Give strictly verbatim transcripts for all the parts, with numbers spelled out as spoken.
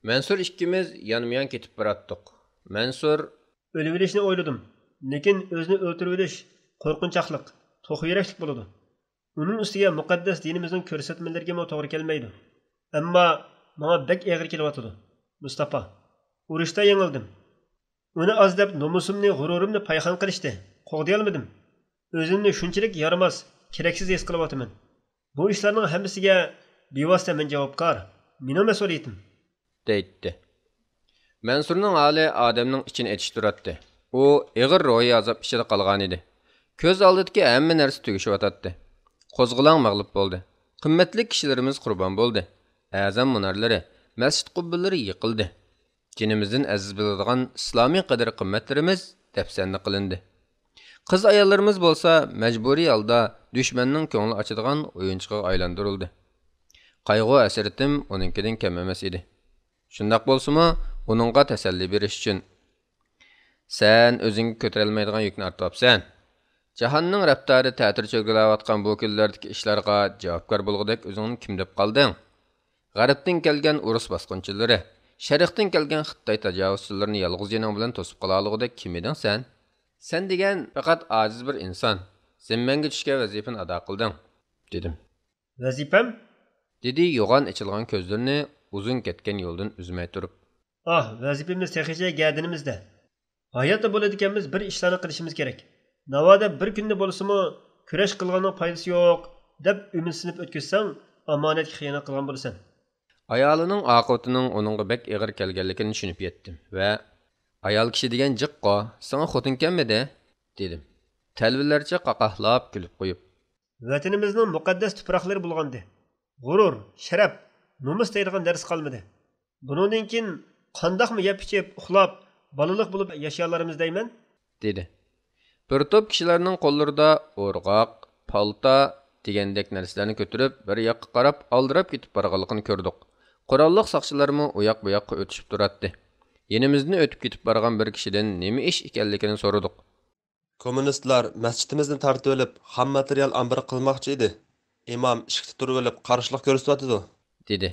مەنسۇر ئىككىمىز يانمۇيان كېتىپ باراتتۇق. مەنسۇر: ئۆلۈۋېلىشنى ئويلىدىم، لېكىن ئۆزىنى ئۆلتۈرۈۋېلىش قورقۇنچاقلىق، توخۇ يۈرەكلىك بولىدۇ. ئۇنىڭ ئۈستىگە مۇقەددەس دىنىمىزنىڭ كۆرسەتمىلىرىگىمۇ توغرا كەلمەيدۇ. ئەمما ماڭا بەك ئېغىر كېلىۋاتىدۇ، مۇستاپا. ئۇرۇشتا يېڭىلدىم. ئۇنى ئاز دەپ نومۇسۇمنى، غۇرۇرۇمنى پايخان قىلىشتى. قوغدىيالمىدىم. ئۆزۈمنى شۇنچىلىك يارىماس، كېرەكسىز ھېس قىلىۋاتىمەن. بۇ ئىشلارنىڭ ھەممىسىگە بىۋاسىتە مەن جاۋابكار. مېنىڭ مەسئۇلىيىتىم. دەيتتى. مەنسۇرنىڭ ھالى ئادەمنىڭ ئىچىنى ئېچىشتۇراتتى. ئۇ ئېغىر روھىي ئازاب ئىچىدە قالغانىدى. كۆز ئالدىدىكى ھەممە نەرسە تۈگىشىۋاتاتتى. قوزغىلاڭ مەغلۇپ بولدى. قىممەتلىك كىشىلىرىمىز قۇربان بولدى. ئەزان مۇنارلىرى، مەسچىت قۇببىلىرى يىقىلدى. جېنىمىزدىن ئەزىز بىلىدىغان ئىسلامىي قەدىر-قىممەتلىرىمىز دەپسەندە قىلىندى. قىز-ئاياللىرىمىز بولسا مەجبۇرىي ھالدا دۈشمەننىڭ كۆڭلى ئاچىدىغان ئويۇنچۇقىغا ئايلاندۇرۇلدى. قايغۇ-ھەسرىتىم ئۇنىڭكىدىن كەم ئەمەس ئىدى. شۇنداق بولسىمۇ، ئۇنىڭغا تەسەللى بېرىش ئۈچۈن، سەن ئۆزۈڭگە كۆتۈرەلمەيدىغان يۈكنى ئارتىۋاپسەن. جاھاننىڭ رەپتارى تەتۈر چۆرگىلەۋاتقان بۇ كۈنلەردىكى ئىشلارغا جاۋابكار بولغۇدەك ئۆزۈڭنى كىم دەپ قالدىڭ؟ غەربتىن كەلگەن ئورۇس باسقۇنچىلىرى، شەرقتىن كەلگەن خىتاي تاجاۋۇزچىلىرىنى يالغۇز جېنىڭ بىلەن توسۇپ قالالىغۇدەك كىم ئىدىڭ سەن؟ سەن دېگەن پەقەت ئاجىز بىر ئىنسان. زىممەڭگە چۈشكەن ۋەزىپىنى ئادا قىلدىڭ، دېدىم. ۋەزىپەم؟ دېدى يوغان ئېچىلغان كۆزلىرىنى ئۇزۇن كەتكەن يولدىن ئۈزمەي تۇرۇپ. ئاھ، ۋەزىپىمىز تېخىچە گەدىنىمىزدە. ھاياتتا بولىدىكەنمىز، بىر ئىشلارنى قىلىشىمىز كېرەك. ناۋادا بىر كۈندە بولسىمۇ، كۈرەش قىلغاننىڭ پايدىسى يوق، دەپ ئۈمىدسىزلىنىپ ئۆتكۈزسەڭ، ئامانەتكە خىيانەت قىلغان بولىسەن. ئايالىنىڭ ئاقىۋىتىنىڭ ئۇنىڭغا بەك ئېغىر كەلگەنلىكىنى چۈشىنىپ يەتتىم ۋە، ئايال كىشى دېگەن جىققۇ، ساڭا خوتۇن كەلمىدى؟ دېدىم، تەلۋىلەرچە قاقاھلاپ كۈلۈپ قويۇپ. ۋەتىنىمىزنىڭ مۇقەددەس تۇپراقلىرى بۇلغاندى. غۇرۇر، شەرەپ، نومۇس دەيدىغان نەرسە قالمىدى. بۇنىڭدىن كېيىن قانداقمۇ يەپ-ئىچىپ، ئۇخلاپ، بالىلىق بولۇپ ياشىيالارمىز دەيمەن؟ دېدى. بىر توپ كىشىلەرنىڭ قوللىرىدا ئورغاق، پالتا دېگەندەك نەرسىلەرنى كۆتۈرۈپ، بىر ياققا قاراپ ئالدىراپ كېتىپ بارغانلىقىنى كۆردۇق. قوراللىق ساقچىلارمۇ ئۇياق-بۇياققا ئۆتۈشۈپ تۇراتتى. يېنىمىزدىن ئۆتۈپ كېتىپ بارغان بىر كىشىدىن نېمە ئىش ئىكەنلىكىنى سورىدۇق. كوممۇنىستلار مەسچىتىمىزنى تارتىۋېلىپ، خام ماتېرىيال ئامبىرى قىلماقچى ئىدى. ئىمام ئىشىكتە تۇرۇۋېلىپ، قارشىلىق كۆرسىتىۋاتىدۇ، دېدى.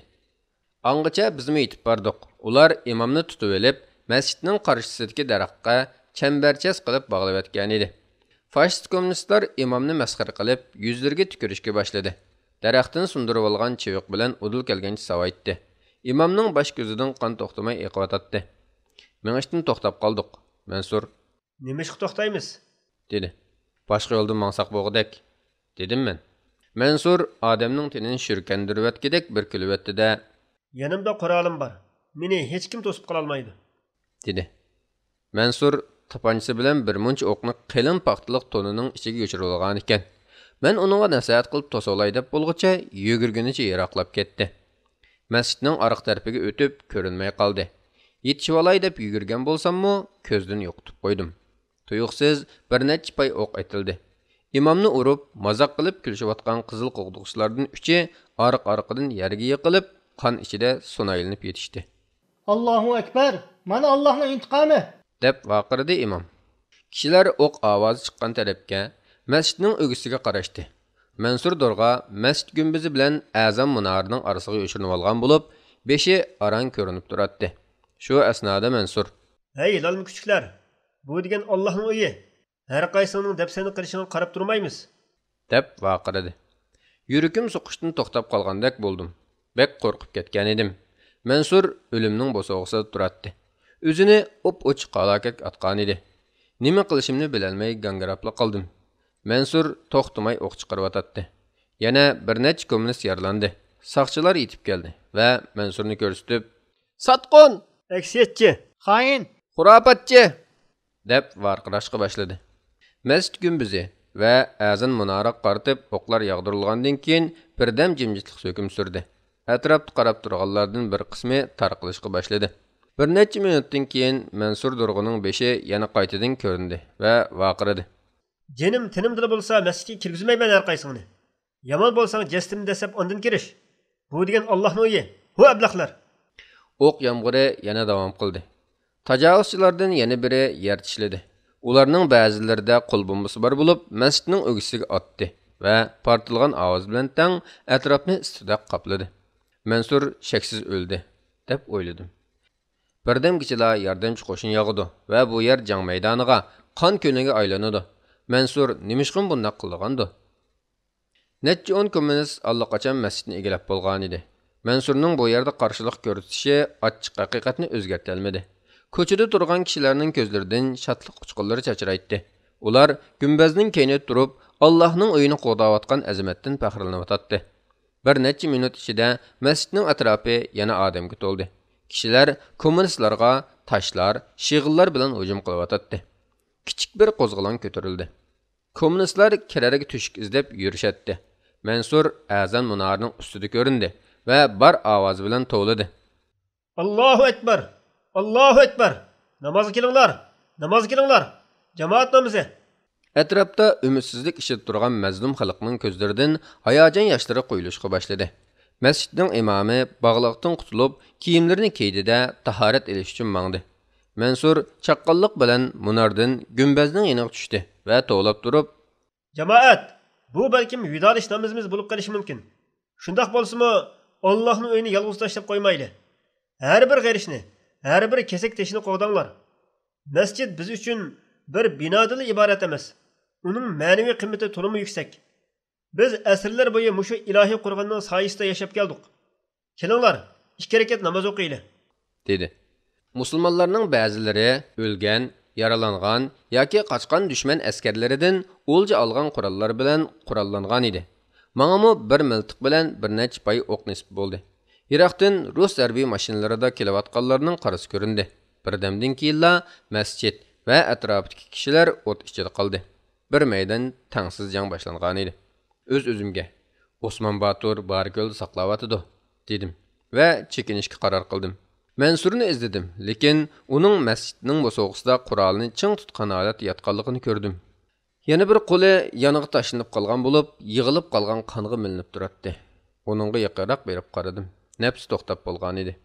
ئاڭغىچە بىزمۇ يېتىپ باردۇق. ئۇلار ئىمامنى تۇتۇۋېلىپ، مەسچىتنىڭ قارشىسىدىكى دەرەخكە چەمبەرچاس قىلىپ باغلىۋەتكەنىدى. فاشىست كوممۇنىستلار ئىمامنى مەسخىرە قىلىپ، يۈزلىرىگە تۈكۈرۈشكە باشلىدى. دەرەختىن سۇندۇرۇۋالغان چىۋىق بىلەن ئۇدۇل كەلگەنچە ساۋايتتى. ئىمامنىڭ باش كۆزىدىن قان توختىماي ئېقىۋاتاتتى. مېڭىشتىن توختاپ قالدۇق. مەنسۇر. نېمىشقا توختايمىز؟ دېدى. باشقا يولدىن ماڭساق بولغۇدەك، دېدىم مەن. مەنسۇر ئادەمنىڭ تېنىنى شۈركەندۈرۈۋەتكۈدەك بىر كۈلۈۋەتتى-دە. يېنىمدا قورالىم بار. مېنى ھېچكىم توسۇپ قالالمايدۇ، دېدى. مەنسۇر تاپانچىسى بىلەن بىر مۇنچە ئوقنى قېلىن پاختىلىق تونىنىڭ ئىچىگە يوشۇرۇۋالغانىكەن. مەن ئۇنىڭغا نەسىھەت قىلىپ توسۇۋالاي دەپ بولغۇچە يۈگۈرگىنىچە يىراقلاپ كەتتى. مەسچىتنىڭ ئارقا تەرىپىگە ئۆتۈپ كۆرۈنمەي قالدى. يېتىشىۋالاي دەپ يۈگۈرگەن بولساممۇ، كۆزدىن يوقىتىپ قويدۇم. تۇيۇقسىز بىر نەچچە پاي ئوق ئېتىلدى. ئىمامنى ئۇرۇپ، مازاق قىلىپ كۈلۈشۈۋاتقان قىزىل قوغدىغۇچىلاردىن ئۈچى ئارقا-ئارقىدىن يەرگە يىقىلىپ، قان ئىچىدە سۇنايلىنىپ يېتىشتى. ئاللاھۇ ئەكبەر! مانا ئاللاھنىڭ ئىنتىقامى! دەپ ۋارقىرىدى ئىمام. كىشىلەر ئوق ئاۋازى چىققان تەرەپكە، مەسچىتنىڭ ئۆگزىسىگە قاراشتى. مەنسۇر دورغا مەسچىت گۈمبىزى بىلەن ئەزان مۇنارىنىڭ ئارىسىغا يوشۇرۇنۇۋالغان بولۇپ، بېشى ئاران كۆرۈنۈپ تۇراتتى. شۇ ئەسنادا مەنسۇر. ھەي، لالما كۈچۈكلەر! بۇ دېگەن ئاللاھنىڭ ئۆيى! ھەر قايسىڭنىڭ دەپسەندە قىلىشىڭغا قاراپ تۇرمايمىز! دەپ ۋارقىرىدى. يۈرىكىم سوقۇشتىن توختاپ قالغاندەك بولدۇم. بەك قورقۇپ كەتكەنىدىم. مەنسۇر ئۆلۈمنىڭ بوسۇغىسىدا تۇراتتى. ئۆزىنى ئوپئوچۇق ھالاكەتكە ئاتقانىدى. نېمە قىلىشىمنى بىلەلمەي گاڭگىراپلا قالدىم. مەنسۇر توختىماي ئوق چىقىرىۋاتاتتى. يەنە بىر نەچچە كوممۇنىست يارىلاندى. ساقچىلار يېتىپ كەلدى ۋە مەنسۇرنى كۆرسىتىپ، ساتقۇن! ئەكسىيەتچى! خائىن! خۇراپاتچى! دەپ ۋارقىراشقا باشلىدى. مەسچىت گۈمبىزى ۋە ئەزان مۇنارىغا قارىتىپ ئوقلار ياغدۇرۇلغاندىن كېيىن، بىردەم جىمجىتلىق ھۆكۈم سۈردى. ئەتراپتا قاراپ تۇرغانلاردىن بىر قىسمى تارقىلىشقا باشلىدى. بىر نەچچە مىنۇتتىن كېيىن مەنسۇر دورغىنىڭ بېشى يەنە قايتىدىن كۆرۈندى ۋە ۋارقىرىدى. جېنىم تېنىمدىلا بولسا مەسچىتكە كىرگۈزمەيمەن ھەر قايسىڭنى. يامان بولساڭ جەسىتىمنى دەسسەپ ئاندىن كىرىش. بۇ دېگەن ئاللاھنىڭ ئۆيى. ھۇ ئەبلەخلەر! ئوق يامغۇرى يەنە داۋام قىلدى. تاجاۋۇزچىلاردىن يەنە بىرى يەر چىشلىدى. ئۇلارنىڭ بەزىلىرىدە قول بومبىسى بار بولۇپ، مەسچىتنىڭ ئۆگزىسىگە ئاتتى ۋە پارتلىغان ئاۋاز بىلەن تەڭ ئەتراپنى ئىسسىدەك قاپلىدى. مەنسۇر شەكسىز ئۆلدى، دەپ ئويلىدىم. بىردەمگىچىلا ياردەمچى قوشۇن ياغىدۇ ۋە بۇ يەر جەڭ مەيدانىغا، قان كۆلىگە ئايلىنىدۇ. مەنسۇر نېمىشقىمۇ بۇنداق قىلىدىغاندۇ؟ نەچچە ئون كوممۇنىست ئاللىقاچان مەسچىتنى ئىگىلەپ بولغانىدى. مەنسۇرنىڭ بۇ يەردە قارشىلىق كۆرسىتىشى ئاچچىق ھەقىقەتنى ئۆزگەرتەلمىدى. كوچىدا تۇرغان كىشىلەرنىڭ كۆزلىرىدىن شادلىق ئۇچقۇنلىرى چاچرايتتى. ئۇلار گۈمبەزنىڭ كەينىدە تۇرۇپ، ئاللاھنىڭ ئۆيىنى قوغداۋاتقان ئەزىمەتتىن پەخىرلىنىۋاتاتتى. بىر نەچچە مىنۇت ئىچىدە مەسچىتنىڭ ئەتراپى يەنە ئادەمگە تولدى. كىشىلەر كوممۇنىستلارغا تاشلار، شېغىللار بىلەن ھۇجۇم قىلىۋاتاتتى. كىچىك بىر قوزغىلاڭ كۆتۈرۈلدى. كوممۇنىستلار كىرەرگە تۆشۈك ئىزدەپ يۈرۈشەتتى. مەنسۇر ئەزان مۇنارىنىڭ ئۈستىدە كۆرۈندى ۋە بار ئاۋازى بىلەن توۋلىدى. ئاللاھۇ ئەكبەر! ئاللاھۇ ئەكبەر! نامازغا كېلىڭلار! نامازغا كېلىڭلار! جامائەت نامىزى! ئەتراپتا ئۈمىدسىزلىك ئىچىدە تۇرغان مەزلۇم خەلقنىڭ كۆزلىرىدىن ھاياجان ياشلىرى قۇيۇلۇشقا باشلىدى. مەسچىتنىڭ ئىمامى باغلاقتىن قۇتۇلۇپ، كىيىملىرىنى كىيدى-دە، تاھارەت ئېلىش ئۈچۈن ماڭدى. مەنسۇر چاققانلىق بىلەن مۇناردىن گۈمبەزنىڭ يېنىغا چۈشتى ۋە توۋلاپ تۇرۇپ، جامائەت، بۇ بەلكىم ۋىدالىشىش نامىزىمىز بولۇپ قېلىشى مۇمكىن. شۇنداق بولسىمۇ، ئاللاھنىڭ ئۆيىنى يالغۇز تاشلاپ قويمايلى. ھەر بىر غېرىشنى، ھەر بىر كېسەك تېشىنى قوغداڭلار. مەسچىت بىز ئۈچۈن بىر بىنادىنلا ئىبارەت ئەمەس. ئۇنىڭ مەنىۋى قىممىتى تولىمۇ يۈكسەك. بىز ئەسىرلەر بويى مۇشۇ ئىلاھىي قورغاننىڭ سايىسىدا ياشاپ كەلدۇق. كېلىڭلار، ئىككى رەكەت ناماز ئوقۇيلى، دېدى. مۇسۇلمانلارنىڭ بەزىلىرى ئۆلگەن، يارىلانغان ياكى قاچقان دۈشمەن ئەسكەرلىرىدىن ئولجا ئالغان قوراللار بىلەن قوراللانغان ئىدى. ماڭىمۇ بىر مىلتىق بىلەن بىر نەچچە پاي ئوق نېسىپ بولدى. يىراقتىن رۇس ھەربىي ماشىنىلىرىدا كېلىۋاتقانلارنىڭ قارىسى كۆرۈندى. بىردەمدىن كېيىنلا مەسچىت ۋە ئەتراپىدىكى كىشىلەر ئوت ئىچىدە قالدى. بىر مەيدان تەڭسىز جەڭ باشلانغانىدى. ئۆز-ئۆزۈمگە، «ئوسمان باتۇر بارىكۆلدە ساقلاۋاتىدۇ» دېدىم ۋە چېكىنىشكە قارار قىلدىم. مەنسۇرنى ئىزدىدىم، لېكىن ئۇنىڭ مەسچىتنىڭ بوسۇغىسىدا قورالىنى چىڭ تۇتقان ھالەتتە ياتقانلىقىنى كۆردۈم. يەنە بىر قولى يانغا تاشلىنىپ قالغان بولۇپ، يىغىلىپ قالغان قانغا مىلىنىپ تۇراتتى. ئۇنىڭغا يېقىنراق بېرىپ قارىدىم. نەپسى توختاپ بولغانىدى.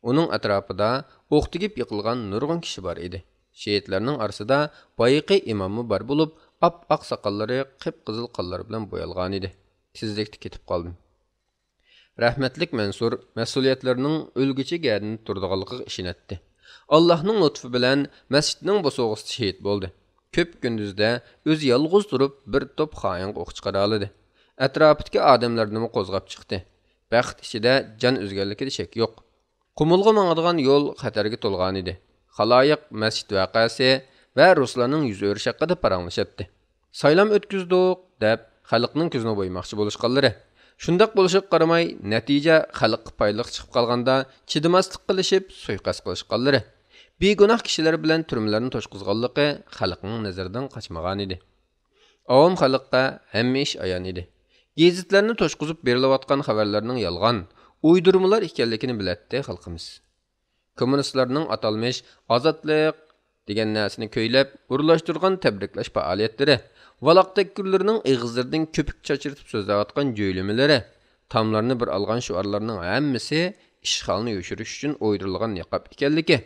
ئۇنىڭ ئەتراپىدا ئوق تېگىپ يىقىلغان نۇرغۇن كىشى بار ئىدى. شېھىتلەرنىڭ ئارىسىدا بايىقى ئىماممۇ بار بولۇپ، ئاپئاق ساقاللىرى قىپقىزىل قانلار بىلەن بويالغانىدى. تېزلىكتە كېتىپ قالدىم. رەھمەتلىك مەنسۇر مەسئۇلىيەتلىرىنىڭ ئۆلگۈچە گەدىنىدە تۇرىدىغانلىقىغا ئىشىنەتتى. ئاللاھنىڭ لۇتفى بىلەن مەسچىتنىڭ بوسۇغىسىدا شېھىت بولدى. كۆپكۈندۈزدە ئۆزى يالغۇز تۇرۇپ بىر توپ خائىنغا ئوق چىقىرالىدى. ئەتراپىدىكى ئادەملەرنىمۇ قوزغاپ چىقتى. بەخت ئىچىدە جان ئۈزگەنلىكىدە شەك يوق. قۇمۇلغا ماڭىدىغان يول خەتەرگە تولغانىدى. خالايىق مەسچىت ۋەقەسى ۋە رۇسلارنىڭ يۈز ئۆرۈشى ھەققىدە پاراڭلىشاتتى. سايلام ئۆتكۈزدۇق دەپ خەلقنىڭ كۆزىنى بويىماقچى بولۇشقانلىرى، شۇنداق بولۇشىغا قارىماي، نەتىجە خەلققە پايدىلىق چىقىپ قالغاندا چىدىماسلىق قىلىشىپ سۇيىقەست قىلىشقانلىرى، بىگۇناھ كىشىلەر بىلەن تۈرمىلەرنى توشقۇزغانلىقى خەلقنىڭ نەزىرىدىن قاچمىغانىدى. ئاۋام خەلققە ھەممە ئىش ئايان ئىدى. گېزىتلەرنى توشقۇزۇپ بېرىلىۋاتقان خەۋەرلەرنىڭ يالغان، ئويدۇرمىلار ئىكەنلىكىنى بىلەتتى خەلقىمىز. كوممۇنىستلارنىڭ ئاتالمىش ئازادلىق دېگەن نەرسىنى كۆيلەپ ئورۇنلاشتۇرغان تەبرىكلەش پائالىيەتلىرى، ۋالاقتەككۈرلىرىنىڭ ئېغىزلىرىدىن كۆپۈك چاچرىتىپ سۆزلەۋاتقان جۆيلىمىلىرى، تاملارنى بىر ئالغان شوئارلارنىڭ ھەممىسى ئىشغالنى يوشۇرۇش ئۈچۈن ئويدۇرۇلغان نىقاب ئىكەنلىكى،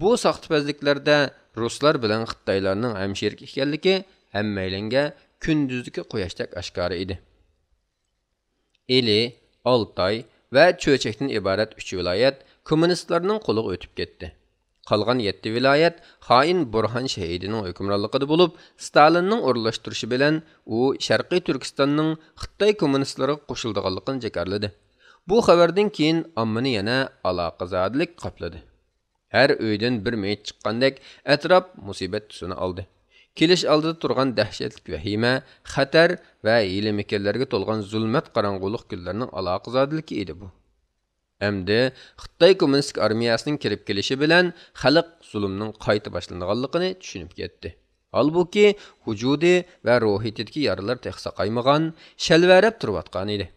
بۇ ساختىپەزلىكلەردە رۇسلار بىلەن خىتايلارنىڭ ھەمشېرىك ئىكەنلىكى ھەممەيلەنگە كۈندۈزدىكى قۇياشتەك ئاشكارا ئىدى. ئىلى، ئالتاي ۋە چۆچەكتىن ئىبارەت ئۈچ ۋىلايەت كوممۇنىستلارنىڭ قولىغا ئۆتۈپ كەتتى. قالغان يەتتە ۋىلايەت خائىن بۇرھان شەھىدىنىڭ ھۆكۈمرانلىقىدا بولۇپ، ستالىننىڭ ئورۇنلاشتۇرۇشى بىلەن ئۇ شەرقىي تۈركىستاننىڭ خىتاي كوممۇنىستلىرىغا قوشۇلىدىغانلىقىنى جاكارلىدى. بۇ خەۋەردىن كېيىن ئاممىنى يەنە ئالاقىزادىلىك قاپلىدى. ھەر ئۆيدىن بىر مېيىت چىققاندەك ئەتراپ مۇسىبەت تۈسىنى ئالدى. كېلىش ئالدىدا تۇرغان دەھشەتلىك ۋەھىمە، خەتەر ۋە ھىيلە-مىكىرلەرگە تولغان زۇلمەت قاراڭغۇلۇق كۈنلەرنىڭ ئالاقىزادىلىكى ئىدى بۇ. ئەمدى خىتاي كوممۇنىستىك ئارمىيەسىنىڭ كىرىپ كېلىشى بىلەن خەلق زۇلۇمنىڭ قايتا باشلىنىدىغانلىقىنى چۈشىنىپ كەتتى. ھالبۇكى، ۋۇجۇدى ۋە روھىيىتىدىكى يارىلار تېخى ساقايمىغان، شەلۋەرەپ تۇرۇۋاتقان ئىدى.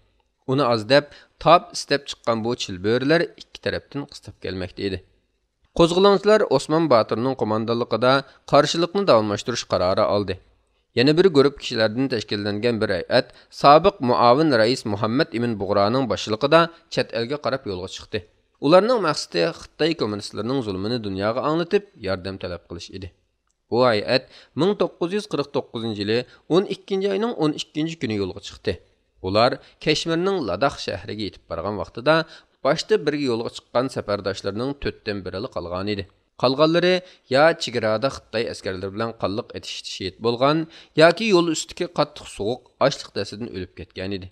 ئۇنى ئاز دەپ، تاپ ئىستەپ چىققان بۇ چىلبۆرىلەر ئىككى تەرەپتىن قىستاپ كەلمەكتە ئىدى. قوزغىلاڭچىلار ئوسمان باتۇرنىڭ قوماندانلىقىدا قارشىلىقنى داۋاملاشتۇرۇش قارارى ئالدى. يەنە بىر گۇرۇپ كىشىلەردىن تەشكىللەنگەن بىر ھەيئەت سابىق مۇئاۋىن رەئىس مۇھەممەد ئىمىن بۇغرانىڭ باشچىلىقىدا چەت ئەلگە قاراپ يولغا چىقتى. ئۇلارنىڭ مەقسىتى خىتاي كوممۇنىستلىرىنىڭ زۇلمىنى دۇنياغا ئاڭلىتىپ، ياردەم تەلەپ قىلىش ئىدى. بۇ ھەيئەت مىڭ توققۇز يۈز قىرىق توققۇزىنچى يىلى ئون ئىككىنچى ئاينىڭ ئون ئىككىنچى كۈنى يولغا چىقتى. ئۇلار كەشمىرنىڭ لاداخ شەھىرىگە يېتىپ بارغان ۋاقتىدا، باشتا بىرگە يولغا چىققان سەپەرداشلىرىنىڭ تۆتتىن بىرىلا قالغانىدى. قالغانلىرى يا چېگرادا خىتاي ئەسكەرلىرى بىلەن قانلىق ئېتىشىشتا شېھىت بولغان، ياكى يول ئۈستىدىكى قاتتىق سوغۇق، ئاچلىق دەستىدىن ئۆلۈپ كەتكەنىدى.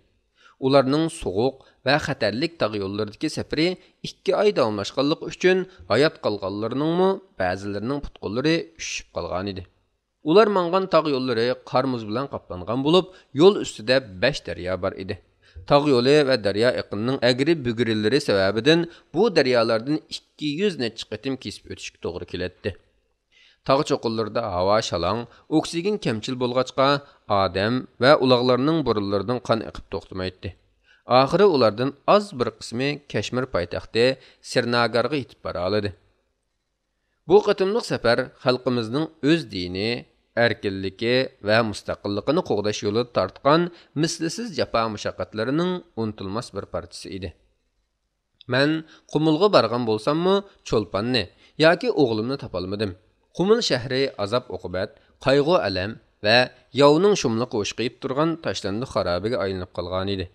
ئۇلارنىڭ سوغۇق ۋە خەتەرلىك تاغ يوللىرىدىكى سەپىرى ئىككى ئاي داۋاملاشقانلىقى ئۈچۈن، ھايات قالغانلىرىنىڭمۇ بەزىلىرىنىڭ پۇت-قوللىرى ئۈششۈپ قالغانىدى. ئۇلار ماڭغان تاغ يوللىرى قار-مۇز بىلەن قاپلانغان بولۇپ، يول ئۈستىدە بەش دەريا بار ئىدى. تاغ يولى ۋە دەريا ئېقىنىنىڭ ئەگرى-بۈگرىلىرى سەۋەبىدىن بۇ دەريالاردىن ئىككى يۈز نەچچە قېتىم كېسىپ ئۆتۈشكە توغرا كېلەتتى. تاغ چوققىلىرىدا ھاۋا شالاڭ، ئوكسىگېن كەمچىل بولغاچقا، ئادەم ۋە ئۇلاغلارنىڭ بۇرۇنلىرىدىن قان ئېقىپ توختىمايتتى. ئاخىرى ئۇلاردىن ئاز بىر قىسمى كەشمىر پايتەختى سىرناگارغا يېتىپ بارالايدۇ. بۇ قېتىملىق سەپەر خەلقىمىزنىڭ ئۆز دىنى، ئەركىنلىكى ۋە مۇستەقىللىقىنى قوغداش يولىدا تارتقان مىسلىسىز جاپا-مۇشەققەتلىرىنىڭ ئۇنتۇلماس بىر پارچىسى ئىدى. مەن قۇمۇلغا بارغان بولساممۇ، چولپاننى ياكى ئوغلۇمنى تاپالمىدىم. قۇمۇل شەھىرى ئازاب-ئوقۇبەت، قايغۇ-ئەلەم ۋە ياۋنىڭ شۇملۇقى ئوشقىيىپ تۇرغان تاشلاندۇ خارابىگە ئايلىنىپ قالغانىدى.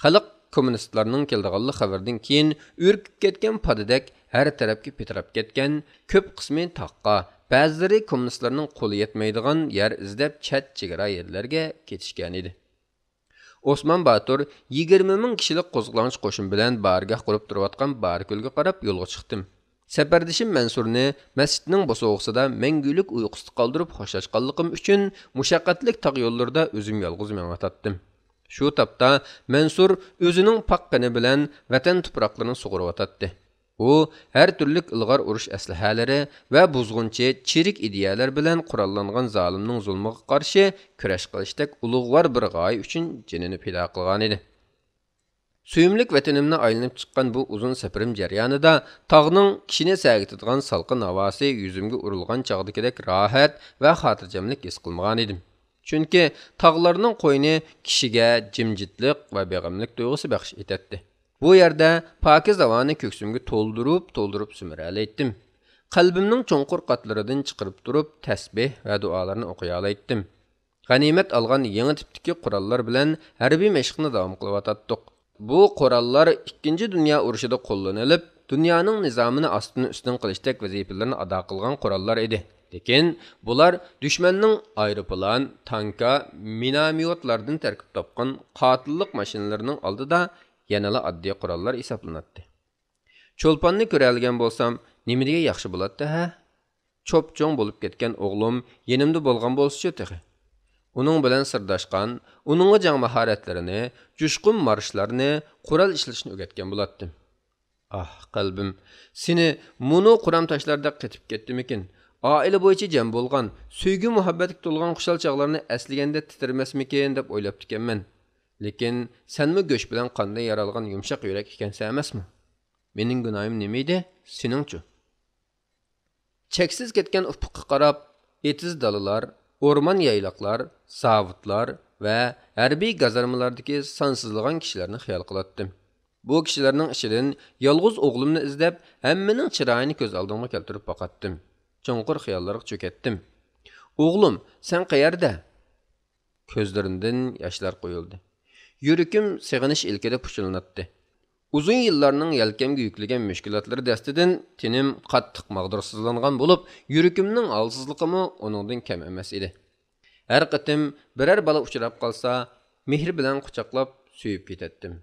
خەلق كوممۇنىستلارنىڭ كېلىدىغانلىق خەۋىرىدىن كېيىن ئۈركۈپ كەتكەن پادىدەك ھەر تەرەپكە پىتىراپ كەتكەن، كۆپ قىسمى تاغقا، بەزىلىرى كوممۇنىستلارنىڭ قولى يەتمەيدىغان يەر ئىزدەپ چەت چېگرا يەرلەرگە كېتىشكەنىدى. ئوسمان باتۇر يىگىرمە مىڭ كىشىلىك قوزغىلاڭچى قوشۇن بىلەن بارگاھ قۇرۇپ تۇرۇۋاتقان بارىكۆلگە قاراپ يولغا چىقتىم. سەپەردىشىم مەنسۇرنى مەسچىتنىڭ بوسۇغىسىدا مەڭگۈلۈك ئۇيقۇسىدا قالدۇرۇپ خوشلاشقانلىقىم ئۈچۈن، مۇشەققەتلىك تاغ يوللىرىدا ئۆزۈم يالغۇز مېڭىۋاتاتتىم. شۇ تاپتا مەنسۇر ئۆزىنىڭ پاك قېنى بىلەن ۋەتەن تۇپراقلىرىنى سۇغۇرۇۋاتاتتى. ئۇ ھەر تۈرلۈك ئىلغار ئۇرۇش ئەسلىھەلىرى ۋە بۇزغۇنچى، چىرىك ئىدىيەلەر بىلەن قوراللانغان زالىمنىڭ زۇلمىغا قارشى كۈرەش قىلىشتەك ئۇلۇغۋار بىر غايە ئۈچۈن جېنىنى پىدا قىلغانىدى. سۆيۈملۈك ۋەتىنىمنى ئايلىنىپ چىققان بۇ ئۇزۇن سەپىرىم جەريانىدا تاغنىڭ كىشىنى سەگىتىدىغان سالقىن ھاۋاسى يۈزۈمگە ئۇرۇلغان چاغدىكىدەك راھەت ۋە خاتىرجەملىك ھېس قىلمىغانىدىم. چۈنكى تاغلارنىڭ قوينى كىشىگە جىمجىتلىق ۋە بېغىملىق تۇيغۇسى بەخش ئېتەتتى. بۇ يەردە پاكىز ھاۋانى كۆكسۈمگە تولدۇرۇپ، تولدۇرۇپ سۈمۈرەلەيتتىم. قەلبىمنىڭ چوڭقۇر قاتلىرىدىن چىقىرىپ تۇرۇپ تەسبىھ ۋە دۇئالارنى ئوقۇيالايتتىم. غەنىيمەت ئالغان يېڭى تىپتىكى قوراللار بىلەن ھەربىي مەشىقنى داۋام قىلىۋاتاتتۇق. بۇ قوراللار ئىككىنچى دۇنيا ئۇرۇشىدا قوللىنىلىپ، دۇنيانىڭ نىزامىنى ئاستىن-ئۈستۈن قىلىشتەك ۋەزىپىلىرىنى ئادا قىلغان قوراللار ئىدى. لېكىن بۇلار دۈشمەننىڭ ئايروپىلان، تانكا، مىناميوتلاردىن تەركىب تاپقان قاتىللىق ماشىنىلىرىنىڭ ئالدىدا يەنىلا ئاددىي قوراللار ھېسابلىناتتى. چولپاننى كۆرەلىگەن بولسام، نېمە دېگەن ياخشى بولاتتى ھە؟ چوپچوڭ بولۇپ كەتكەن ئوغلۇم يېنىمدا بولغان بولسىچۇ تېخى. ئۇنىڭ بىلەن سىرداشقان، ئۇنىڭغا جەڭ ماھارەتلىرىنى، جۇشقۇن مارشلارنى، قورال ئىشلىتىشنى ئۆگەتكەن بولاتتىم. ئاھ، قەلبىم، سېنى مۇنۇ قۇرام تاشلاردەك قېتىپ كەتتىمىكىن؟ ئائىلە بويىچە جەم بولغان، سۆيگۈ-مۇھەببەتكە تولغان خۇشال چاغلارنى ئەسلىگەندە تىترىمەسمىكىن دەپ ئويلاپتىكەنمەن. لېكىن سەنمۇ گۆش بىلەن قاندىن يارالغان يۇمشاق يۈرەك ئىكەنسەن ئەمەسمۇ؟ مېنىڭ گۇناھىم نېمە ئىدى؟ سېنىڭچۇ؟ چەكسىز كەتكەن ئۇپۇققا قاراپ، ئېتىز دالىلار، ئورمان يايلاقلار، زاۋۇتلار ۋە ھەربىي گازارمىلاردىكى سانسىزلىغان كىشىلەرنى خىيال قىلاتتىم. بۇ كىشىلەرنىڭ ئىچىدىن يالغۇز ئوغلۇمنى ئىزدەپ، ھەممىنىڭ چىرايىنى كۆز ئالدىمغا كەلتۈرۈپ باقاتتىم. چوڭقۇر خىياللارغا چۆكەتتىم. ئوغلۇم، سەن قەيەردە؟ كۆزلىرىمدىن ياشلار قۇيۇلدى. يۈرىكىم سېغىنىش ئىلكىدە پۇچۇللىناتتى. ئۇزۇن يىللارنىڭ يەلكەمگە يۈكلىگەن مۈشكۈلاتلىرى دەستىدىن تېنىم قاتتىق ماغدۇرسىزلانغان بولۇپ، يۈرىكىمنىڭ ھالسىزلىقىمۇ ئۇنىڭدىن كەم ئەمەس ئىدى. ھەر قېتىم بىرەر بالا ئۇچراپ قالسا، مېھرى بىلەن قۇچاقلاپ سۆيۈپ كېتەتتىم.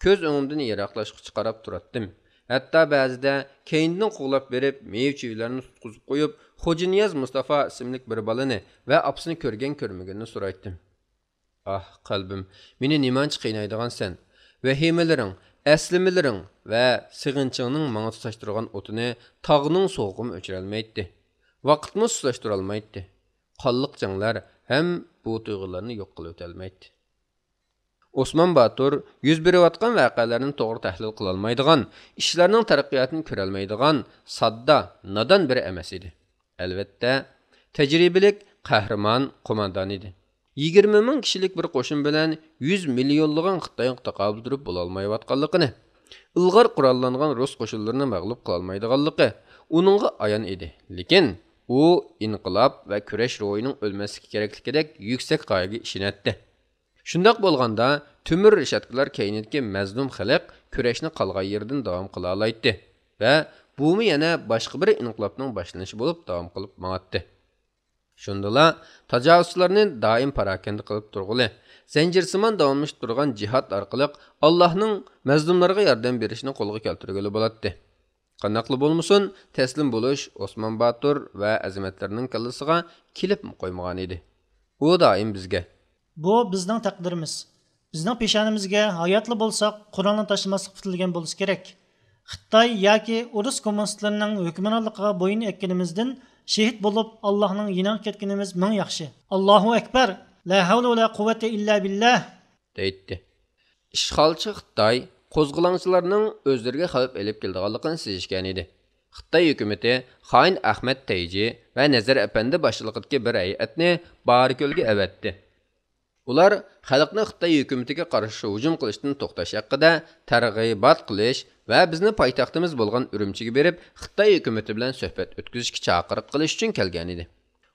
كۆز ئۆڭۈمدىن يىراقلاشقۇچە قاراپ تۇراتتىم. ھەتتا بەزىدە كەينىدىن قوغلاپ بېرىپ، مېۋە-چېۋىلەرنى تۇتقۇزۇپ قويۇپ، خوجانىياز مۇستافا ئىسىملىك بىر بالىنى ۋە ئاپىسىنى كۆرگەن-كۆرمىگىنىنى سورايتتىم. ئاھ، قەلبىم، مېنى نېمانچە قىينايدىغانسەن؟ ۋەھىمىلىرىڭ، ئەسلىمىلىرىڭ ۋە سېغىنچىڭنىڭ ماڭا تۇتاشتۇرغان ئوتىنى تاغنىڭ سوغۇقىمۇ ئۆچۈرەلمەيتتى. ۋاقىتمۇ سۇسلاشتۇرالمايتتى. قانلىق جەڭلەر ھەم بۇ تۇيغۇلارنى يوق قىلىۋېتەلمەيتتى. ئوسمان باتۇر يۈز بېرىۋاتقان ۋەقەلەرنى توغرا تەھلىل قىلالمايدىغان، ئىشلارنىڭ تەرەققىياتىنى كۆرەلمەيدىغان، ساددا، نادان بىرى ئەمەس ئىدى. ئەلۋەتتە، تەجرىبىلىك، قەھرىمان قوماندان ئىدى. يىگىرمە مىڭ كىشىلىك بىر قوشۇن بىلەن يۈز مىليونلىغان خىتايغا تاقابىل تۇرۇپ بولالمايۋاتقانلىقىنى، ئىلغار قوراللانغان رۇس قوشۇنلىرىنى مەغلۇپ قىلالمايدىغانلىقى ئۇنىڭغا ئايان ئىدى. لېكىن ئۇ ئىنقىلاب ۋە كۈرەش روھىنىڭ ئۆلمەسلىكى كېرەكلىكىدەك يۈكسەك غايىگە ئىشىنەتتى. شۇنداق بولغاندا، تۆمۈر رېشاتكىلار كەينىدىكى مەزلۇم خەلق كۈرەشنى قالغان يېرىدىن داۋام قىلالايتتى ۋە بۇمۇ يەنە باشقا بىر ئىنقىلابنىڭ باشلىنىشى بولۇپ داۋام قىلىپ ماڭاتتى. شۇندىلا تاجاۋۇزچىلارنى دائىم پاراكەندە قىلىپ تۇرغىلى، زەنجىرسىمان داۋاملىشىپ تۇرغان جىھاد ئارقىلىق ئاللاھنىڭ مەزلۇملارغا ياردەم بېرىشىنى قولغا كەلتۈرگىلى بولاتتى. قانداقلا بولمىسۇن، تەسلىم بولۇش ئوسمان باتۇر ۋە ئەزىمەتلىرىنىڭ كاللىسىغا كېلىپمۇ قويمىغانىدى. ئۇ دائىم بىزگە، بۇ بىزنىڭ تەقدىرىمىز. بىزنىڭ پېشانىمىزگە ھاياتلا بولساق قورالنى تاشلىماسلىق پۈتۈلگەن بولسا كېرەك. خىتاي ياكى ئورۇس كوممۇنىستلىرىنىڭ ھۆكۈمرانلىقىغا بويۇن ئەگكىنىمىزدىن شېھىت بولۇپ ئاللاھنىڭ يېنىغا كەتكىنىمىز مىڭ ياخشى. ئاللاھۇ ئەكبەر! لا ھەۋلە ۋە لا قۇۋۋەتە ئىللا بىللاھ! دەيتتى. ئىشغالچى خىتاي قوزغىلاڭچىلارنىڭ ئۆزلىرىگە خەۋپ ئېلىپ كېلىدىغانلىقىنى سېزىشكەنىدى. خىتاي ھۆكۈمىتى خائىن ئەخمەت تەيجى ۋە نەزەر ئەپەندى باشچىلىقىدىكى بىر ھەيئەتنى بارىكۆلگە ئەۋەتتى. ئۇلار خەلقنى خىتاي ھۆكۈمىتىگە قارشى ھۇجۇم قىلىشتىن توختاش ھەققىدە تەرغىبات قىلىش ۋە بىزنى پايتەختىمىز بولغان ئۈرۈمچىگە بېرىپ، خىتاي ھۆكۈمىتى بىلەن سۆھبەت ئۆتكۈزۈشكە چاقىرىق قىلىش ئۈچۈن كەلگەنىدى.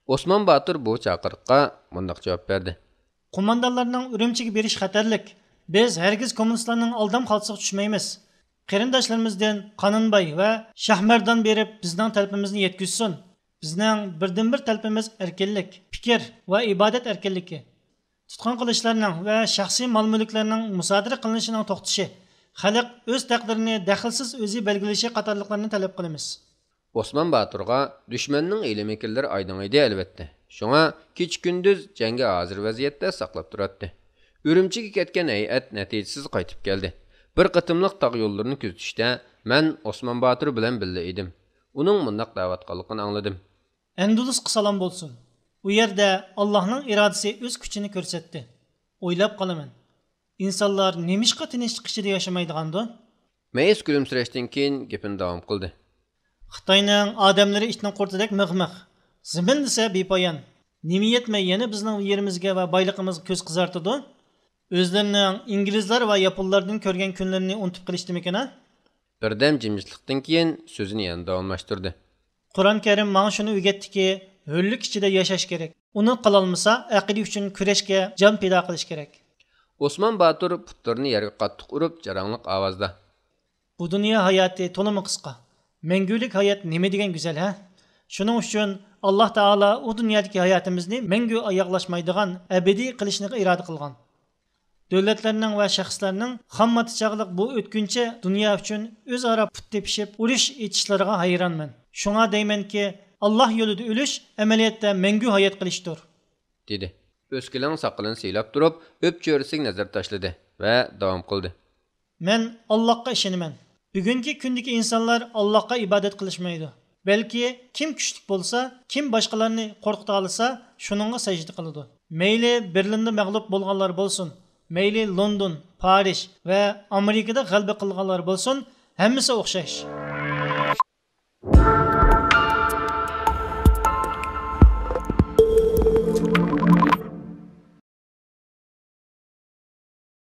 ئوسمان باتۇر بۇ چاقىرىققا مۇنداق جاۋاب بەردى. قوماندانلارنىڭ ئۈرۈمچىگە بېرىشى خەتەرلىك. بىز ھەرگىز كوممۇنىستلارنىڭ ئالدام خالتىسىغا چۈشمەيمىز. قېرىنداشلىرىمىزدىن قانۇنباي ۋە شاھمەردان بېرىپ بىزنىڭ تەلىپىمىزنى يەتكۈزسۇن. بىزنىڭ بىردىنبىر تەلىپىمىز ئەركىنلىك، پىكىر ۋە ئىبادەت ئەركىنلىكى. تۇتقۇن قىلىشلارنىڭ ۋە شەخسىي مال-مۈلۈكلەرنىڭ مۇسادىرە قىلىنىشىنىڭ توختىشى، خەلق ئۆز تەقدىرىنى دەخلىسىز ئۆزى بەلگىلىشى قاتارلىقلارنى تەلەپ قىلىمىز. ئوسمان باتۇرغا دۈشمەننىڭ ھىيلە-مىكىرلىرى ئايدىڭ ئىدى، ئەلۋەتتە. شۇڭا كېچە-كۈندۈز جەڭگە ھازىر ۋەزىيەتتە ساقلاپ تۇراتتى. ئۈرۈمچىگە كەتكەن ھەيئەت نەتىجىسىز قايتىپ كەلدى. بىر قېتىملىق تاغ يوللىرىنى كۆزىتىشتە مەن ئوسمان باتۇر بىلەن بىللە ئىدىم. ئۇنىڭ مۇنداق دەۋاتقانلىقىنى ئاڭلىدىم. ئەندۇلۇسقا سالام بولسۇن. ئۇ يەردە ئاللاھنىڭ ئىرادىسى ئۆز كۈچىنى كۆرسەتتى. ئويلاپ قالىمەن، ئىنسانلار نېمىشقا تىنچلىق ئىچىدە ياشىمايدىغاندۇ؟ مەيىس كۈلۈمسىرەشتىن كېيىن گېپىنى داۋام قىلدى. خىتاينىڭ ئادەملىرى ئىتنىڭ قۇرتىدەك مىغ-مىغ. زېمىن دېسە بىپايان. نېمە يەتمەي يەنە بىزنىڭ يېرىمىزگە ۋە بايلىقىمىزغا كۆز قىزارتىدۇ؟ ئۆزلىرىنىڭ ئىنگلىزلار ۋە ياپونلاردىن كۆرگەن كۈنلىرىنى ئۇنتۇپ قېلىشتىمىكىن ھە؟ بىردەم جىمجىتلىقتىن كېيىن سۆزىنى يەنە داۋاملاشتۇردى. قۇرئان كەرىم ماڭا شۇنى ئۆگەتتىكى، ھۆرلۈك ئىچىدە ياشاش كېرەك. ئۇنى قىلالمىسا، ئەقىدە ئۈچۈن كۈرەشكە جان پىدا قىلىش كېرەك. ئوسمان باتۇر پۇتلىرىنى يەرگە قاتتىق ئۇرۇپ، جاراڭلىق ئاۋازدا. بۇ دۇنيا ھاياتى تولىمۇ قىسقا. مەڭگۈلۈك ھايات نېمە دېگەن گۈزەل، ھە؟ شۇنىڭ ئۈچۈن ئاللاھ تائالا ئۇ دۇنيادىكى ھاياتىمىزنى مەڭگۈ ئاياغلاشمايدىغان، ئەبەدىي قىلىشنى ئىرادە قىلغان. دۆلەتلەرنىڭ ۋە شەخسلەرنىڭ خام ماتا چاغلىق بۇ ئۆتكۈنچى دۇنيا ئۈچۈن ئۆزئارا پۇت تېپىشىپ ئۇرۇش ئېچىشلىرىغا ھەيرانمەن. شۇڭا دەيمەنكى، ئاللاھ يولىدا ئۆلۈش ئەمەلىيەتتە مەڭگۈ ھايات قېلىشتۇر. دېدى. ئۆسكىلىڭ ساقىلىنى سىيلاپ تۇرۇپ، ئۆپچۆرىسىگە نەزەر تاشلىدى ۋە داۋام قىلدى. مەن ئاللاھقا ئىشىنىمەن. بۈگۈنكى كۈندىكى ئىنسانلار ئاللاھقا ئىبادەت قىلىشمايدۇ. بەلكى كىم كۈچلۈك بولسا، كىم باشقىلارنى قورقۇتالىسا، شۇنىڭغا سەجدە قىلىدۇ. مەيلى بېرلىندا مەغلۇپ بولغانلار بولسۇن، مەيلى لوندون، پارىژ ۋە ئامېرىكىدا غەلىبە قىلغانلار بولسۇن، ھەممىسى ئوخشاش.